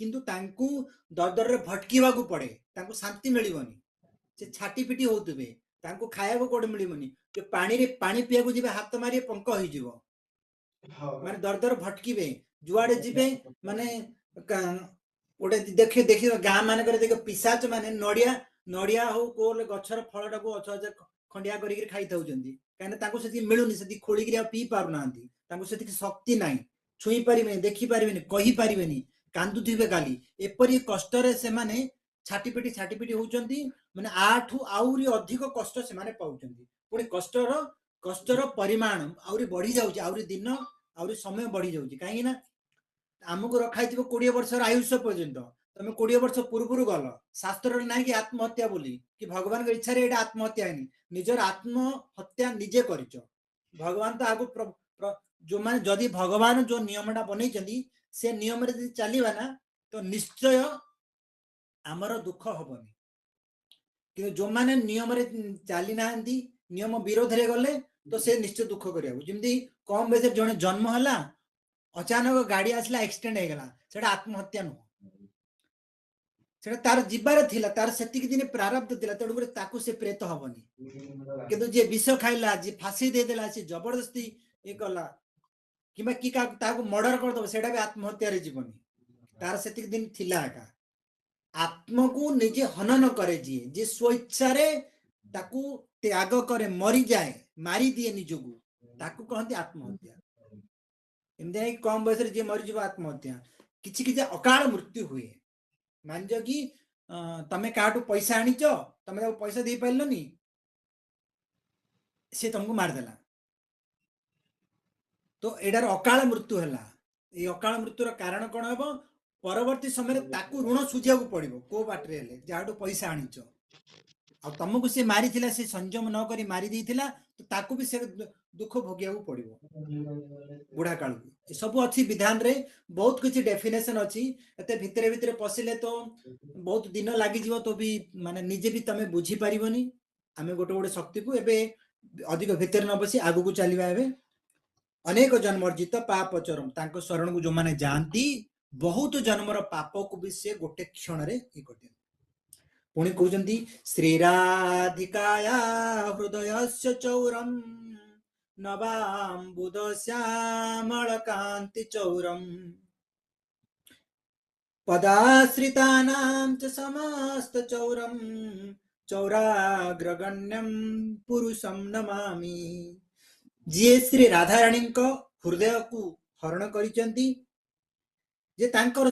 କିନ୍ତୁ ତାଙ୍କୁ ଦରଦରରେ ଭଟକିବାକୁ ପଡେ, ତାଙ୍କୁ ଶାନ୍ତି ମିଳିବନି, ସେ ଛାଟି ପିଟି ହଉଥିବେ, ତାଙ୍କୁ ଖାଇବାକୁ କୋଉଠି ମିଳିବନି, ଯେ ପାଣିରେ ପାଣି ପିଇବାକୁ ଯିବେ ହାତ ମାରିବେ ପଙ୍କ ହେଇଯିବ, ମାନେ ଦରଦର ଭଟକିବେ, ଯୁଆଡେ ଯିବେ ମାନେ ଗୋଟେ ଦେଖି ଦେଖିବ ଗାଁ ମାନଙ୍କରେ ଦେଖିବ ପିଶାଚ ମାନେ ନଡିଆ ନଡିଆ ହଉ କୋଉ ଗଛର ଫଳଟାକୁ ଅଛ ଅଛ ଖଣ୍ଡିଆ କରିକି ଖାଇଥାଉଛନ୍ତି, କାହିଁକିନା ତାଙ୍କୁ ସେତିକି ମିଳୁନି, ସେତିକି ଖୋଳିକିରି ଆଉ ପିଇ ପାରୁନାହାନ୍ତି, ତାଙ୍କୁ ସେତିକି ଶକ୍ତି ନାହିଁ, ଛୁଇଁ ପାରିବେନି, ଦେଖିପାରିବେନି, କହିପାରିବେନି, କାନ୍ଦୁଥିବେ କାଲି। ଏପରି କଷ୍ଟରେ ସେମାନେ ଛାଟିପିଟି ଛାଟିପିଟି ହଉଛନ୍ତି, ମାନେ ଆଠୁ ଆହୁରି ଅଧିକ କଷ୍ଟ ସେମାନେ ପାଉଛନ୍ତି। ପୁଣି କଷ୍ଟର କଷ୍ଟର ପରିମାଣ ଆହୁରି ବଢି ଯାଉଛି, ଆହୁରି ଦିନ ଆହୁରି ସମୟ ବଢି ଯାଉଛି। କାହିଁକି ନା ଆମକୁ ରଖା ହେଇଥିବ 20 ବର୍ଷର ଆୟୁଷ ପର୍ଯ୍ୟନ୍ତ, ତମେ 20 ବର୍ଷ ପୂର୍ବରୁ ଗଲ, ଶାସ୍ତ୍ରରେ ନାହିଁ କି ଆତ୍ମହତ୍ୟା ବୋଲି, କି ଭଗବାନଙ୍କ ଇଚ୍ଛାରେ ଏଇଟା ଆତ୍ମହତ୍ୟା ହେଇନି, ନିଜର ଆତ୍ମହତ୍ୟା ନିଜେ କରିଛ। ଭଗବାନ ତ ଆଗକୁ ଯୋଉମାନେ ଯଦି ଭଗବାନ ଯୋଉ ନିୟମଟା ବନେଇଛନ୍ତି ସେ ନିୟମରେ ଯଦି ଚାଲିବା ନା, ତ ନିଶ୍ଚୟ ଆମର ଦୁଃଖ ହବନି। କିନ୍ତୁ ଯୋଉମାନେ ନିୟମରେ ଚାଲି ନାହାନ୍ତି, ନିୟମ ବିରୋଧରେ ଗଲେ, ତ ସେ ନିଶ୍ଚୟ ଦୁଃଖ କରିବାକୁ। ଯେମିତି କମ ବୟସରେ ଜଣେ ଜନ୍ମ ହେଲା, ଅଚାନକ ଗାଡି ଆସିଲା, ଆକ୍ସିଡେଣ୍ଟ ହେଇଗଲା, ସେଟା ଆତ୍ମହତ୍ୟା ନୁହଁ, ସେଟା ତାର ଯିବାର ଥିଲା, ତାର ସେତିକି ଦିନ ପ୍ରାରବ୍ଧ ଥିଲା, ତେଣୁକରି ତାକୁ ସେ ପ୍ରେତ ହବନି। କିନ୍ତୁ ଯିଏ ବିଷ ଖାଇଲା, ଯିଏ ଫାଶୀ ଦେଇଦେଲା, ସିଏ ଜବରଦସ୍ତି ଇଏ କଲା, କିମ୍ବା କି କାହାକୁ ତାହାକୁ ମର୍ଡର କରିଦବ, ସେଇଟା ବି ଆତ୍ମହତ୍ୟାରେ ଯିବନି, ତାର ସେତିକି ଦିନ ଥିଲା ଏକା। ଆତ୍ମକୁ ନିଜେ ହନନ କରେ ଯିଏ, ଯିଏ ସ୍ୱଇଚ୍ଛାରେ ତାକୁ ତ୍ୟାଗ କରେ, ମରିଯାଏ, ମାରିଦିଏ ନିଜକୁ, ତାକୁ କହନ୍ତି ଆତ୍ମହତ୍ୟା। ଏମିତି ନାଇଁ କମ ବୟସରେ ଯିଏ ମରିଯିବ ଆତ୍ମହତ୍ୟା। କିଛି କିଛି ଅକାଳ ମୃତ୍ୟୁ ହୁଏ। ମାନିଛ କି ତମେ କାହାଠୁ ପଇସା ଆଣିଛ, ତମେ ତାକୁ ପଇସା ଦେଇପାରିଲନି, ସେ ତମକୁ ମାରିଦେଲା, ତ ଏଇଟାର ଅକାଳ ମୃତ୍ୟୁ ହେଲା। ଏଇ ଅକାଳ ମୃତ୍ୟୁର କାରଣ କଣ ହବ? ପରବର୍ତ୍ତୀ ସମୟରେ ତାକୁ ଋଣ ସୁଝିବାକୁ ପଡିବ କୋଉ ବାଟରେ ହେଲେ, ଯାହାଠୁ ପଇସା ଆଣିଛ। ଆଉ ତମକୁ ସେ ମାରିଥିଲା, ସେ ସଂଯମ ନ କରି ମାରି ଦେଇଥିଲା, ତ ତାକୁ ବି ସେ ଦୁଃଖ ଭୋଗିବାକୁ ପଡିବ ବୁଢା କାଳକୁ। ଏସବୁ ଅଛି ବିଧାନରେ, ବହୁତ କିଛି ଡେଫିନେସନ ଅଛି। ଏତେ ଭିତରେ ଭିତରେ ପଶିଲେ ତ ବହୁତ ଦିନ ଲାଗିଯିବ, ତ ବି ମାନେ ନିଜେ ବି ତମେ ବୁଝିପାରିବନି। ଆମେ ଗୋଟେ ଗୋଟେ ଶକ୍ତିକୁ ଏବେ ଅଧିକ ଭିତରେ ନ ବସି ଆଗକୁ ଚାଲିବା। ଏବେ ଅନେକ ଜନ୍ମର୍ଜିତ ପାପ ଚରମ, ତାଙ୍କ ଶରଣକୁ ଯୋଉମାନେ ଯାଆନ୍ତି ବହୁତ ଜନ୍ମର ପାପକୁ ବି ସେ ଗୋଟେ କ୍ଷଣରେ ଇଏ କରିଦିଅନ୍ତି। ପୁଣି କହୁଛନ୍ତି ଶ୍ରୀରାଧିକାୟା ହୃଦୟସ୍ୟ ଚୌରମ୍ ନବାମ୍ବୁଦ ଶ୍ୟାମଳ କାନ୍ତି ଚୌରମ୍ ପଦାଶ୍ରିତାନାं ଚ ସମସ୍ତ ଚୌରମ୍ ଚୌରାଗ୍ରଗଣ୍ୟಂ ପୁରୁଷಂ ନମାମି। ଯିଏ ଶ୍ରୀ ରାଧାରାଣୀଙ୍କ ହୃଦୟକୁ ହରଣ କରିଛନ୍ତି, ଯେ ତାଙ୍କର